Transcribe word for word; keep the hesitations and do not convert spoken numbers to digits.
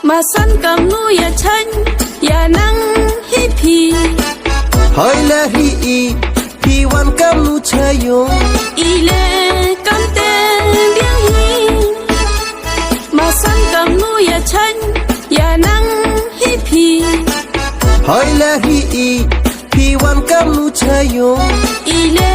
Masan kamnu ya chaiñ, ya nang hi phi. Hoi la hi i, phi wan kamnu cha yung. I le kamte biang hi. Masan kamnu ya chaiñ, ya nang hi phi. Hoi la hi i, phi wan kamnu cha yung. I le